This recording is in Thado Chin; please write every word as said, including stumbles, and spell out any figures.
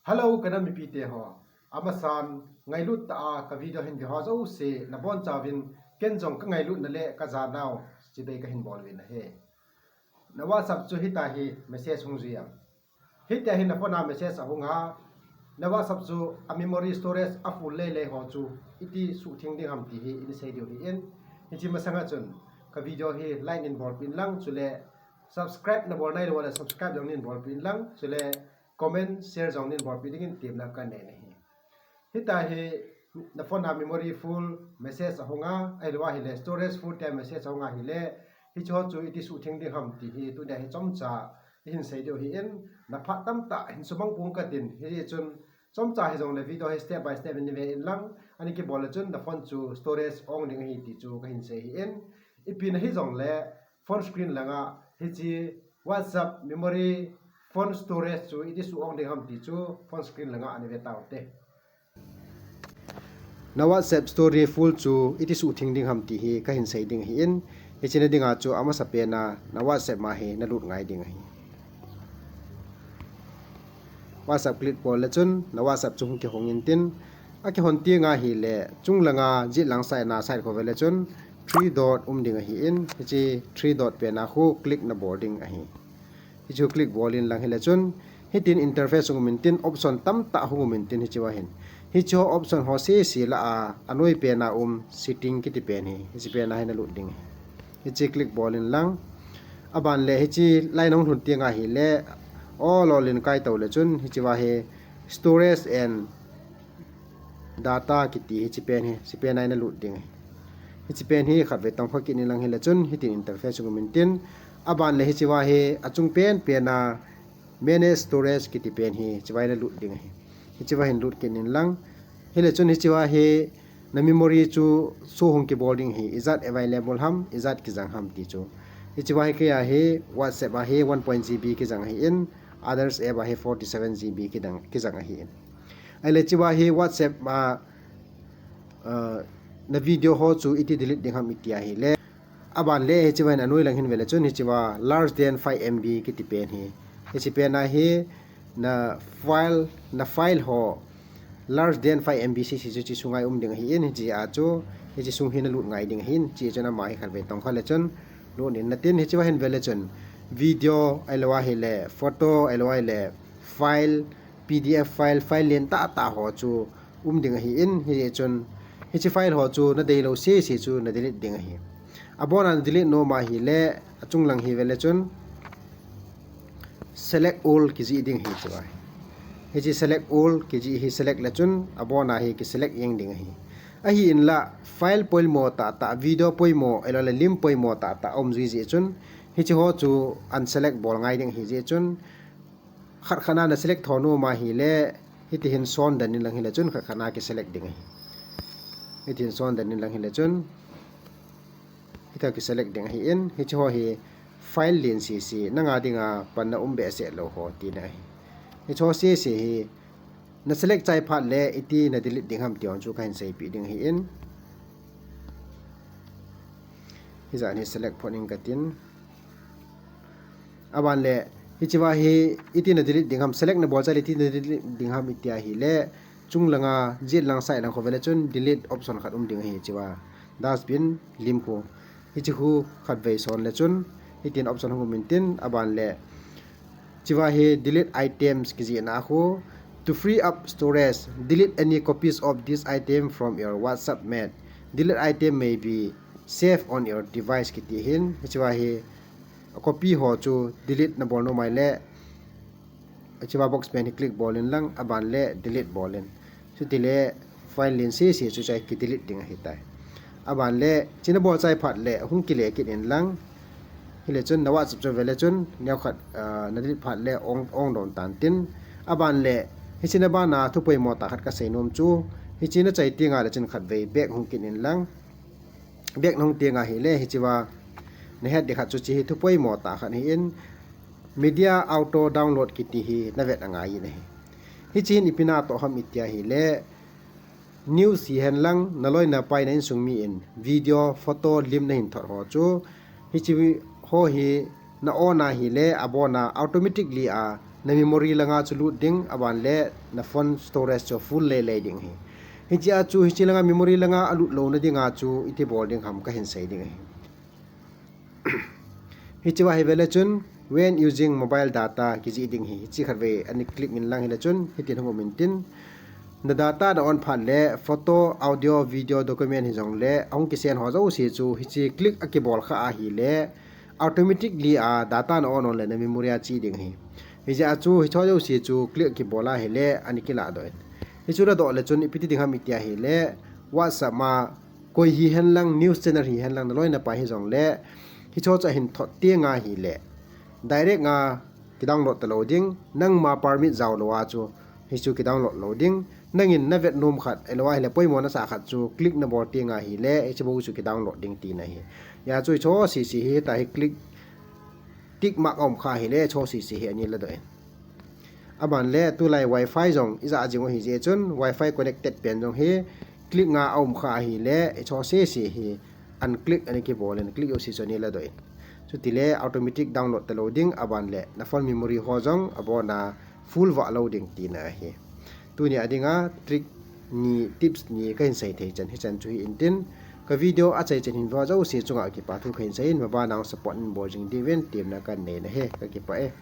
Hello, ka nam mipite ho. Amasan, ngailut tah a ka video hin ve ho jouse, nabonchauvin ken jong ka ngailutna le ka janau chibai kahin bol uvin ahi. Na WhatsApp chu hitia hi message hung jui em. Hitia hi na phone a message ahung a, na WhatsApp chu a memory storage a full lele ho chu iti suhtheng ding ham ti hi in sei diu ahin. Hiche masanga chun ka video hi like nin bolpeh in lang, chule subscribe nabol nailou le subscribe jong nin bolpeh in lang, chule comment, share jong nin bolpeh dingin temna kanei ahi. Hitia hi na phone a memory full message ahung a, ahilou ahile storage full tia message ahung a ahile, hicheho chu iti suhtheng ding ham ti hi tunia hi chomcha ihin sei diu ahin, na phat tamtah hin sumang pong katin, hichun chomcha hijongle video hi step by step in ve in lang, ani kibol le chun na phone chu storage ong ding ahi ti chu kahin sei ahin, ipi na hijongle phone screen langa hiche WhatsApp memory, phone storage chu iti suh ong ding ham ti chu phone screen langa ani ve taute. Na WhatsApp storage full chu iti suhtheng ding ham ti hi kahin sei ding ahin, hiche na dinga chu amasapen a na WhatsApp ma hi na lut ngai ding ahi. WhatsApp click bol le chun na WhatsApp chu hung kihong intin, akihon tenga ahile chung langa jet lang side na side khu ve le chun three dot um ding ahin, hiche three dot pen a khu click nabol ding ahi. Hichu click bol in lang hile chun hitin interface hung um intin, option tamtah hung um intin hichea hin. Hiche option ho sese lah a, anoi pen a um setting kiti pen hi, hiche pen a hi na lut ding ahi. Hiche click bol in lang. Aban le hiche line hung lhun tenga ahile, all all in kai tou le chun hichea hi storage and data kiti hiche pen hi, hiche pen a hi na lut ding ahi. Hiche pen hi khatvei tong kha kit in lang hile chun hitin interface hung um intin, aban le hichea hi achung pen pen a manage storage kiti pen hi, hichea hi na lut ding ahi. Hichea hin lut kit in lang. Hile chun hichea hi na memory chu show hung kibol ding ahi, ijat available ham, ijat kijang ham ti chu. Hichea hi kei a hi WhatsApp a hi one point G B kijang ahin, others app a hi forty seven G B kijang, kijang ahin. Ahile hichea hi WhatsApp a, uh, na video ho chu iti delete ding ham iti ahile. Aban le hichea hin anoi lang hin ve le chun hichea large than five M B kiti pen hi. Hiche pen a hi na file, na file ho large than five M B sese chu hiche sunga um ding ahin, hichea chu hiche sung hi na lut ngai ding ahin, hiche chun ama hi khatvei tong kha le chun lut in natin, hichea hin ve le chun video ahilou ahile photo ahilou ahile file, P D F file, file len tah tah ho chu um ding ahin, hichun hiche file ho chu na deilou sese chu na delete ding ahi. Abon a na delete nom ahile achung lang hi ve le chun select all kijih ding ahi hichea. Hiche select all kijih hi select le chun abon a hi kiselect jeng ding ahi. Ahin la file poimo tah tah, video poimo, ahilou le lim poimo tah tah um jui jeh chun hiche ho chu unselect bol ngai ding ahi jeh chun khat khat na na select tho nom ahile, hiti hin son den in lang hile chun khat khat na kiselect ding ahi. Hiti hin son den in lang hile chun hita kiselect ding ahin, hiche ho hi file len sese, nanga dinga panna um behseh lou ho tina ahi. Hiche ho sese hi na select chai phat le iti na delete ding ham ti ho chu kahin seipeh ding ahin. Hijat hi select phot ing katin. Aban le hichea hi iti na delete ding ham, select na bol chai le iti na delete ding ham iti ahile, chung langa jet lang side lang khu ve le chun delete option khat um ding ahi hichea. Dustbin lim khu. Hiche khu khatvei son le chun hitin option hung um intin, aban le hichea hi delete items kijih na khu, to free up storage, delete any copies of this item from your WhatsApp mate. Delete item may be saved on your device kiti hin, hichea hi copy ho chu delete na bol nom ahile, hichea box pen hi click bol in lang, aban le delete bol in. Chutile file len sese chu hichea kidelete ding ahitai. Aban le hiche na bol chai phat le hung kile kit in lang. Hile chun na WhatsApp chu ve le chun neokhat, ah, na delete phat le ong, ong don tan tin. Aban le hiche na bana thu poimo tah khat kasei nom chu, hiche na chai tenga le chun khatvei back hung kit in lang. Back na hung tenga hile hichea na het ding khat chu hiche hi thu poimo tah khat ahin, media auto download kiti hi na vet angai in ahi. Hiche hin ipi natoh ham iti ahile, news hihen lang, na loi na pai na insung mi in video, photo, lim na hin thot ho chu, hiche ho hi na on ahile abon a automatically a na memory langa chu lut ding, aban le na phone storage chu full lele ding ahi. Hichea chu hiche langa memory langa alut louna dinga chu iti bol ding ham kahin sei ding ahi. Hichea hi vele chun, when using mobile data kijih ding ahi. Hiche khatvei ani click in lang hile chun hitin hung um intin, na data na on phat le photo, audio, video, document hijongle ahung kisend ho jouse chu hiche click akibol kha ahile automatically a data na on on le na memory a che ding ahi. Hijeh a chu hicheho jouse chu click akibol ahile ani kiladoh in. Hichu ladoh le chun ipi ti ding ham iti ahile, WhatsApp ma koi hihen lang, news channel hihen lang, naloi napai hijongle hicheho chu ahin thot teng ahile direct a kidownload talou ding, nangma permit jaolou a chu hichu kidownload lou ding. Nangin navet nom khat, ahilou ahile poimo nasah khat chu click nabol teng ahile hiche bou chu kidownload ding tina ahi. Hijeh a chu hicheho sese hi, tua hi click, tick mark aum kha ahile hicheho sese hi ani ladoh in. Aban le tulai wifi jong ijah jing u ahijeh chun wifi connected pen jong hi click nga aum kha ahile hicheho sese hi unclick ani kibol in, click jouse chu ani ladoh in. Chutile automatic download talou ding, aban le na phone memory ho jong abona full vah lou ding tina ahi. Tunia dinga trick ni, tips ni kahin sei thei chan hichan chu hi intin, ka video achaichan hin veu jouse chunga kipa thu kahin sei in, mabana support in bol jing diuvin temna kahin nei ahi. Kakipah e.